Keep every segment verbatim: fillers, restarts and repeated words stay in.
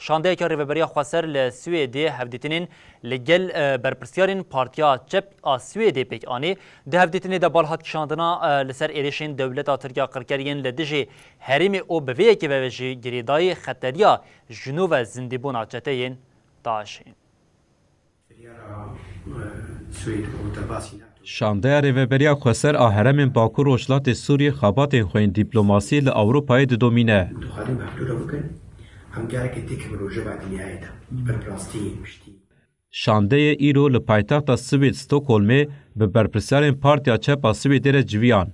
Şandeyeke Rêveberiya Xweser li Swêdê hevdîtinên li gel, e, berpirsyarên Partiya Çep a Swêdê pêk anî. Di hevdîtinê de bal hat kişandina, e, li ser êrişên dewleta Tirk ya qirker yên li dijî herêmê û bi vê yekê ve jî girêdayî xeteriya ji nû ve zindîbûna çeteyên DAIŞê. Şandeya Rêveberiya Xweser a herêmên Bakur Rojhilatê Sûriyê xebatên xwe yên dîplomasî li Ewropayê didomîne. Dixwazin mefdûra bikin, em careke dî kevin rojeva dinyayê de, bi rastî, piştî. Şandeyê îro li paytexta Swêd Stockholmê bi berpirsyarên Partiya Çep a Swêdê re civiyan.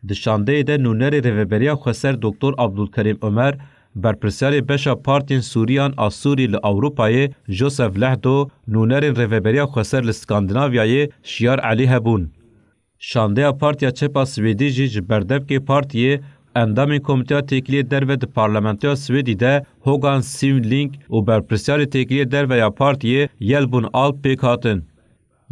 Di şandeyê de nûnerê Rêveberiya Xweser Doktor Abdulkerîm Omer, berpirsyarê beşa partiyên Sûriyan a Sûrî li Ewropayê Josef Lehdo, nûnerên Rêveberiya Xweser li Skandinavyayê Şiyar Elî hebûn. Şandeya Partiya Çep a Swêdî jî ji berdevkê partiyê, endamên Komîteya Têkiliyê Derve di Parlamentoya Swêdî de Hogan Sivling û berpirsyarê Têkiliyê Derve ya partiyê Yelbun Alp pêk hatin.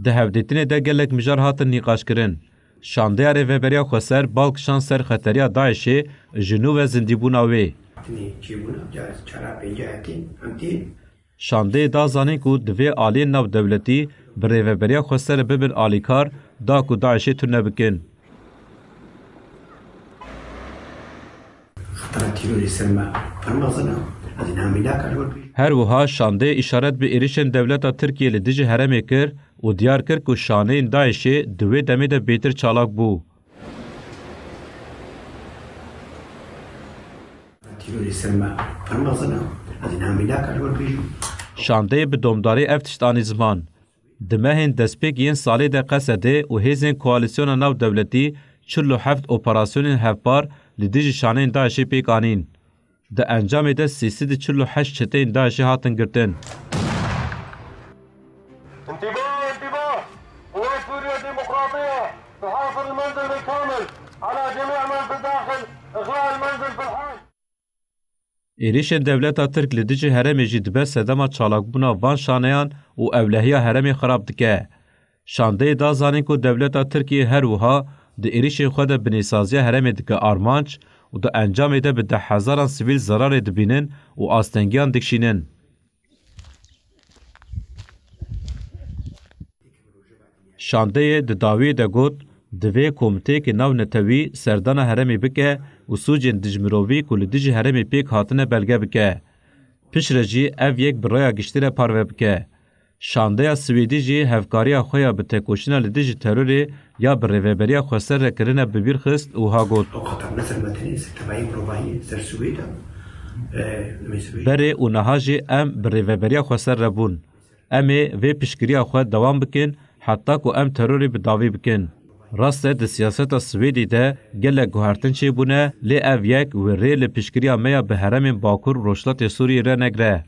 Di hevdîtinê de gelek mijar hatin nîqaşkirin. Şandeya Rêveberiya Xweser bal kişand ser xeteriya DAIŞê ji nû ve zindîbûna wê. Şandeyê da zanîn ku divê aliyên navdewletî bi Rêveberiya Xweser re bibin alîkar da ku DAIŞê tune bikin. Xetera terorê ser me pir mezin e. Ez ê niha mînaka li wir bêjim. Her wiha şandeyê îşaret bi êrişên dewleta Tirkiyê li dijî herêmê kir û diyar kir ku şaneyên DAIŞê di wê demê de bêtir çalak bû. Terorê ser me pir mezin e. Ez ê niha mînaka li wir bêjim. Şandeyê bi domdarî ev tişt anî ziman. Di mehên destpêk yên salê de Qesedê û hêzên koalîsyona navdewletî çil û heft operasyonên hevpar li dijî şaneyên DAIŞê pêk anîn. Di encamê de sê sed û çil û heşt çeteyên DAIŞê hatin girtin. انتباه، انتباه! قوات سوريا الديمقراطية تحاصر المنزل بالكامل، على جميع من في الداخل إغلاق المنزل في الحال. Êrişên dewleta Tirk li dijî herêmê jî dibe sedema çalakbûna van şaneyan û ewlehiya herêmê xirab dike. Şandeyê da zanîn ku dewleta Tirkiyê her wiha di êrişên xwe de binêsaziya herêmê dike armanc û di encamê de bi dehhezaran sivîl zerarê dibînin û astengiyan dikişînin. Şandeyê di dawiyê de got, divê Komîteyeke Navnetewî serdana herêmê bike û sûcên dijmirovî ku li dijî herêmê pêk hatine belge bike. Piştre jî ev yek bi raya giştî re parve bike. Şandeya Swêdî jî hevkariya xwe ya bi tekoşîna li dijî terorê ya bi Rêveberiya Xweser re kirine bi bîr xist û wiha got, Ew xeter ne ser me tenê, ser tevayê mirovahiyê, ser Swêd e. E, em ê Swêd. Berê û niha jî em bi Rêveberiya Xweser re bûn. Em ê vê piştgiriya xwe dewam bikin heta ku em terorê bi dawî bikin. Rast e, di siyaseta Swêdî de gelek guhertin çêbûne, lê ev yek wê rê li piştgiriya me ya bi herêmên Bakur û Rojhilatê Sûriyê re negire.